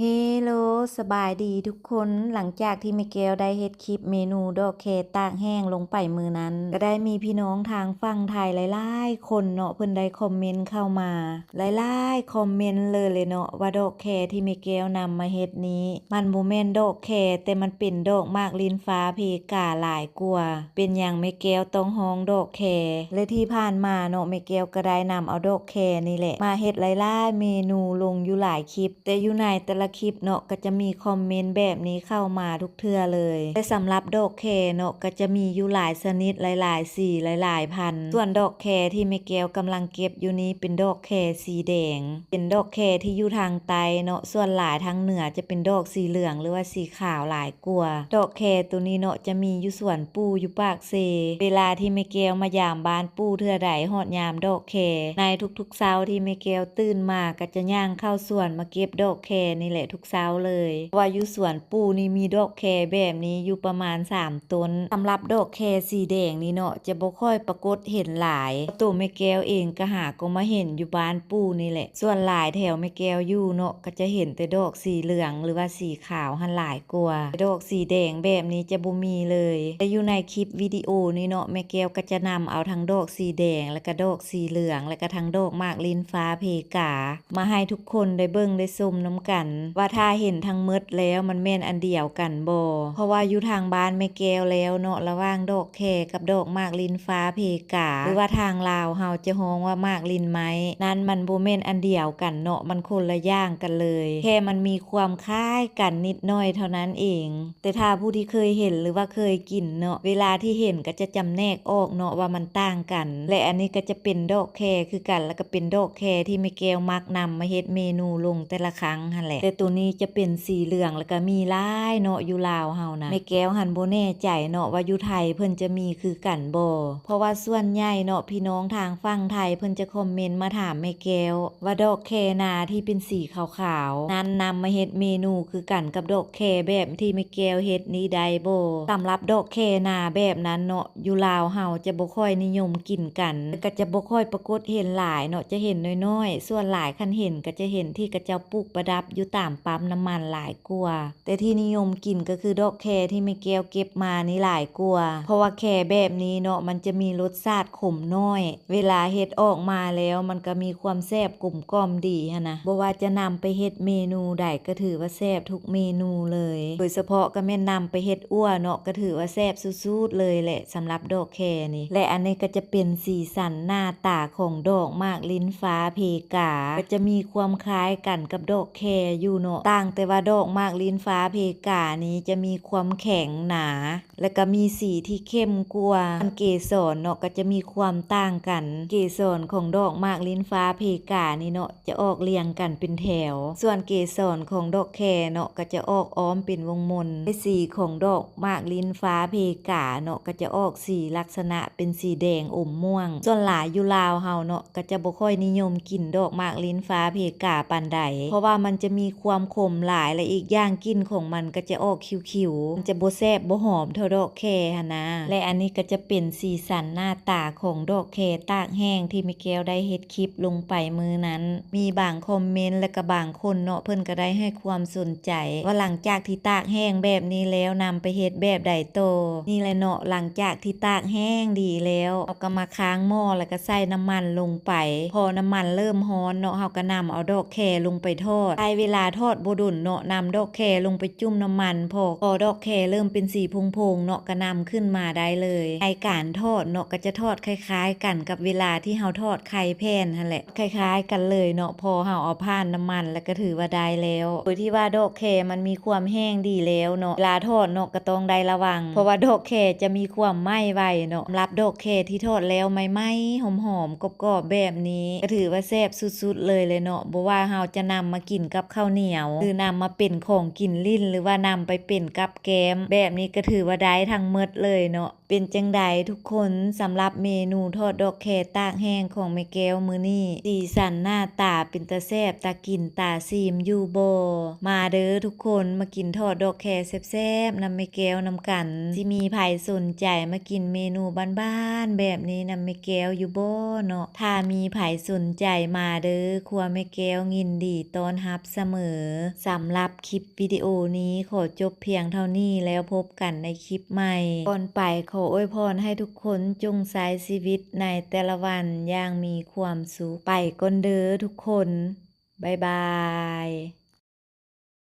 ເຮໂລ ສະບາຍດີທຸກຄົນ. ຫຼັງຈາກທີ່ແມ່ແກ້ວໄດ້ເຮັດຄລິບເມນູດອກແຄຕາກແຫ້ງລົງໄປມື້ນັ້ນ ກໍໄດ້ມີພີ່ນ້ອງທາງຝັ່ງໄທຫຼາຍໆຄົນເນາະ ເພິ່ນໄດ້ຄອມເມັນເຂົ້າມາຫຼາຍໆຄອມເມັນເລີຍເນາະ ວ່າດອກແຄທີ່ແມ່ແກ້ວນຳມາເຮັດນີ້ ມັນບໍ່ແມ່ນດອກແຄ ແຕ່ມັນເປັນດອກໝາກລິນຟ້າເພກາຫຼາຍກວ່າ. ເປັນຫຍັງແມ່ແກ້ວຕ້ອງຮ້ອງດອກແຄ ແລະ ທີ່ຜ່ານມາເນາະ ແມ່ແກ້ວກໍໄດ້ນຳເອົາດອກແຄນີ້ແຫຼະ ມາເຮັດຫຼາຍໆເມນູລົງຢູ່ຫຼາຍຄລິບ ແຕ່ຢູ່ໃນແຕ່ລະຄລິບເນາະ ກໍຈະມີຄອມເມັນແບບນີ້ເຂົ້າມາທຸກເທື່ອເລີຍ. ແລະ ສຳລັບດອກແຄເນາະ ກໍຈະມີຢູ່ຫຼາຍຊະນິດ ຫຼາຍໆສີ ຫຼາຍໆພັນ. ສ່ວນດອກແຄທີ່ແມ່ແກ້ວກຳລັງເກັບຢູ່ນີ້ ເປັນດອກແຄສີແດງ ເປັນດອກແຄທີ່ຢູ່ທາງໃຕ້ເນາະ ສ່ວນຫຼາຍທາງເໜືອຈະເປັນດອກສີເຫຼືອງ ຫຼືວ່າສີຂາວຫຼາຍກວ່າ. ດອກແຄໂຕນີ້ເນາະ ຈະມີຢູ່ສວນປູ່ຢູ່ປາກເຊ. ເວລາທີ່ແມ່ແກ້ວມາຢາມບ້ານປູ່ເທື່ອໃດ ຮອດຍາມດອກແຄ ໃນທຸກໆເຊົ້າທີ່ແມ່ແກ້ວຕື່ນມາ ກໍຈະຍ່າງເຂົ້າສວນມາເກັບດອກແຄນີ້ແຫຼະທຸກເຊົ້າເລີຍ ເພາະວ່າຢູ່ສວນປູ່ນີ້ມີດອກແຄແບບນີ້ຢູ່ປະມານສາມຕົ້ນ. ສຳລັບດອກແຄສີແດງນີ້ເນາະ ຈະບໍ່ຄ່ອຍປາກົດເຫັນຫຼາຍ ໂຕແມ່ແກ້ວເອງກໍຫາກໍມາເຫັນຢູ່ບ້ານປູ່ນີ້ແຫຼະ. ສ່ວນຫຼາຍແຖວແມ່ແກ້ວຢູ່ເນາະ ກໍຈະເຫັນແຕ່ດອກສີເຫຼືອງ ຫຼືວ່າສີຂາວຫັ້ນຫຼາຍກວ່າ ແຕ່ດອກສີແດງແບບນີ້ຈະບໍ່ມີເລີຍ. ແລະ ຢູ່ໃນຄລິບວິດີໂອນີ້ເນາະ ແມ່ແກ້ວກໍຈະນຳເອົາທັງດອກສີແດງ ແລະກະດອກສີເຫຼືອງ ແລະກະທັງດອກໝາກລິນຟ້າເພກາ ມາໃຫ້ທຸກຄົນໄດ້ເບິ່ງໄດ້ຊົມນຳກັນ ວ່າຖ້າເຫັນທັງໝົດແລ້ວມັນແມ່ນອັນດຽວກັນບໍ່ ເພາະວ່າຢູ່ທາງບ້ານແມ່ແກ້ວແລ້ວເນາະ ລະຫວ່າງດອກແຄກັບດອກໝາກລິນຟ້າເພກາ ຫຼືວ່າທາງລາວເຮົາຈະຮ້ອງວ່າໝາກລິນໄມ້ ນັ້ນມັນບໍ່ແມ່ນອັນດຽວກັນເນາະ ມັນຄົນລະຢ່າງກັນເລີຍ ແຄ່ມັນມີຄວາມຄ້າຍກັນນິດໜ້ອຍເທົ່ານັ້ນເອງ. ແຕ່ຖ້າຜູ້ທີ່ເຄີຍເຫັນ ຫຼືວ່າເຄີຍກິນເນາະ ເວລາທີ່ເຫັນກໍຈະຈຳແນກອອກເນາະວ່າມັນຕ່າງກັນ. ແລະ ອັນນີ້ກໍຈະເປັນດອກແຄຄືກັນ ແລ້ວກໍເປັນດອກແຄທີ່ແມ່ແກ້ວມັກນຳມາເຮັດເມນູລົງແຕ່ລະຄັ້ງຫັ້ນແຫຼະ. ແຕ່ໂຕນີ້ຈະເປັນສີເຫຼືອງ ແລ້ວກໍມີຫຼາຍເນາະ ຢູ່ລາວເຮົານະ. ແມ່ແກ້ວຫັ້ນບໍ່ແນ່ໃຈເນາະວ່າຢູ່ໄທເພິ່ນຈະມີຄືກັນບໍ່ ເພາະວ່າສ່ວນໃຫຍ່ເນາະ ພີ່ນ້ອງທາງຝັ່ງໄທເພິ່ນຈະຄອມເມັນມາຖາມແມ່ແກ້ວ ວ່າດອກແຄນາທີ່ເປັນສີຂາວໆນັ້ນ ນຳມາເຮັດເມນູຄືກັນກັບດອກແຄແບບທີ່ແມ່ແກ້ວເຮັດນີ້ໄດ້ບໍ່? ສຳລັບດອກແຄນາແບບນັ້ນເນາະ ຢູ່ລາວເຮົາຈະບໍ່ຄ່ອຍນິຍົມກິນກັນ ແລະ ກໍຈະບໍ່ຄ່ອຍປາກົດເຫັນຫຼາຍເນາະ ຈະເຫັນນ້ອຍໆ. ສ່ວນຫຼາຍຄັນເຫັນກໍຈະເຫັນທີ່ເຂົາເຈົ້າປູກປະດັບຢູ່ຕາມປ້ຳນ້ຳມັນຫຼາຍກວ່າ. ແຕ່ທີ່ນິຍົມກິນກໍຄືດອກແຄທີ່ແມ່ແກ້ວເກັບມານີ້ຫຼາຍກວ່າ ເພາະວ່າແຄແບບນີ້ເນາະ ມັນຈະມີລົດຊາດຂົມໜ້ອຍ ເວລາເຮັດອອກມາແລ້ວມັນກໍມີຄວາມແຊບກົມກ່ອມດີຫັ້ນນະ. ບໍ່ວ່າຈະນຳໄປເຮັດເມນູໃດກໍຖືວ່າແຊບທຸກເມນູເລີຍ ໂດຍສະເພາະກໍແມ່ນນຳໄປເຮັດອົ່ວເນາະ ກໍຖືວ່າແຊບສຸດໆເລີຍແຫຼະ ສຳລັບດອກແຄນີ້. ແລະ ອັນນີ້ກໍຈະເປັນສີສັນໜ້າຕາຂອງດອກໝາກລິນຟ້າເພກາ ກໍຈະມີຄວາມຄ້າຍກັນກັບດອກແຄຢູ່ເນາະ ຕ່າງແຕ່ວ່າດອກໝາກລິນຟ້າເພການີ້ຈະມີຄວາມແຂງໜາ ແລະ ກໍມີສີທີ່ເຂັ້ມກວ່າ. ສ່ວນເກສອນເນາະ ກໍຈະມີຄວາມຕ່າງກັນ ເກສອນຂອງດອກໝາກລິນຟ້າເພການີ້ເນາະ ຈະອອກລຽງກັນເປັນແຖວ ສ່ວນເກສອນຂອງດອກແຄເນາະ ກໍຈະອອກອ້ອມເປັນວົງມົນ. ແລະ ສີຂອງດອກໝາກລິນຟ້າເພກາເນາະ ກໍຈະອອກສີລັກສະນະເປັນສີແດງອົມມ່ວງ. ສ່ວນຫຼາຍຢູ່ລາວເຮົາເນາະ ກໍຈະບໍ່ຄ່ອຍນິຍົມກິນດອກໝາກລິນຟ້າເພກາປານໃດ ເພາະວ່າມັນຈະມີຄວາມຂົມຫຼາຍ ແລະ ອີກຢ່າງກິ່ນຂອງມັນກໍຈະອອກຂິວໆ ມັນຈະບໍ່ແຊບບໍ່ຫອມເທົ່າດອກແຄຫັ້ນນາ. ແລະ ອັນນີ້ກໍຈະເປັນສີສັນໜ້າຕາຂອງດອກແຄຕາກແຫ້ງທີ່ແມ່ແກ້ວໄດ້ເຮັດຄລິບລົງໄປມື້ນັ້ນ. ມີບາງຄອມເມັນ ແລະ ກໍບາງຄົນເນາະ ເພິ່ນກໍໄດ້ໃຫ້ຄວາມສົນໃຈວ່າຫຼັງຈາກທີ່ຕາກແຫ້ງແບບນີ້ແລ້ວ ນຳໄປເຮັດແບບໃດຕໍ່? ນີ້ແຫຼະເນາະ ຫຼັງຈາກທີ່ຕາກແຫ້ງດີແລ້ວ ເຮົາກໍມາຄ້າງໝໍ້ ແລ້ວກໍໃສ່ນ້ຳມັນລົງໄປ. ພໍນ້ຳມັນເລີ່ມຮ້ອນເນາະ ເຮົາກໍນຳເອົາດອກແຄລົງໄປທອດ. ໃຊ້ເວລາທອດບໍ່ດົນເນາະ ນຳດອກແຄລົງໄປຈຸ່ມນ້ຳມັນ ພໍ ພໍດອກແຄເລີ່ມເປັນສີໂພງໆເນາະ ກໍນຳຂຶ້ນມາໄດ້ເລີຍ. ໃນການທອດເນາະ ກໍຈະທອດຄ້າຍໆກັນກັບເວລາທີ່ເຮົາທອດໄຂ່ແຜ່ນຫັ້ນແຫຼະ ຄ້າຍໆກັນເລີຍເນາະ. ພໍເຮົາເອົາຜ່ານນ້ຳມັນ ແລ້ວກໍຖືວ່າໄດ້ແລ້ວ ໂດຍທີ່ວ່າດອກແຄມັນມີຄວາມແຫ້ງດີແລ້ວເນາະ. ເວລາທອດເນາະ ກໍຕ້ອງໄດ້ລະວັງ ເພາະວ່າດອກແຄຈະມີຄວາມໄໝ້ໄວເນາະ. ສຳລັບດອກແຄທີ່ທອດແລ້ວໃໝ່ໆ ຫອມໆ ກອບໆແບບນີ້ ກໍຖືວ່າແຊບສຸດໆເລີຍແຫຼະເນາະ. ບໍ່ວ່າເຮົາຈະນຳມາກິນກັບເຂົ້າໜຽວ ຫຼື ນຳມາເປັນຂອງກິນຫຼິ້ນ ຫຼືວ່ານຳໄປເປັນກັບແກ້ມ ແບບນີ້ກໍຖືວ່າໄດ້ທັງໝົດເລີຍເນາະ. ເປັນຈັ່ງໃດທຸກຄົນ ສຳລັບເມນູທອດດອກແຄຕາກແຫ້ງຂອງແມ່ແກ້ວມື້ນີ້ ສີສັນໜ້າຕາເປັນຕາແຊບຕາກິນຕາຊີມຢູ່ບໍ່? ມາເດີທຸກຄົນ ມາກິນທອດດອກແຄແຊບໆນຳແມ່ແກ້ວນຳກັນ. ຊິມີໃຜສົນໃຈມາກິນເມນູບ້ານໆແບບນີ້ນຳແມ່ແກ້ວຢູ່ບໍ່ເນາະ? ຖ້າມີໃຜສົນໃຈມາເດີ ຄົວແມ່ແກ້ວຍິນດີຕ້ອນຮັບສະເໝີ. ສຳລັບຄລິບວິດີໂອນີ້ຂໍຈົບພຽງເທົ່ານີ້ ແລ້ວພົບກັນໃນຄລິບໃໝ່. ກ່ອນໄປຂໍອວຍພອນໃຫ້ທຸກຄົນຈົ່ງໃຊ້ຊີວິດໃນແຕ່ລະວັນຢ່າງມີຄວາມສຸກ. ໄປກ່ອນເດີທຸກຄົນ. ບາຍບາຍ.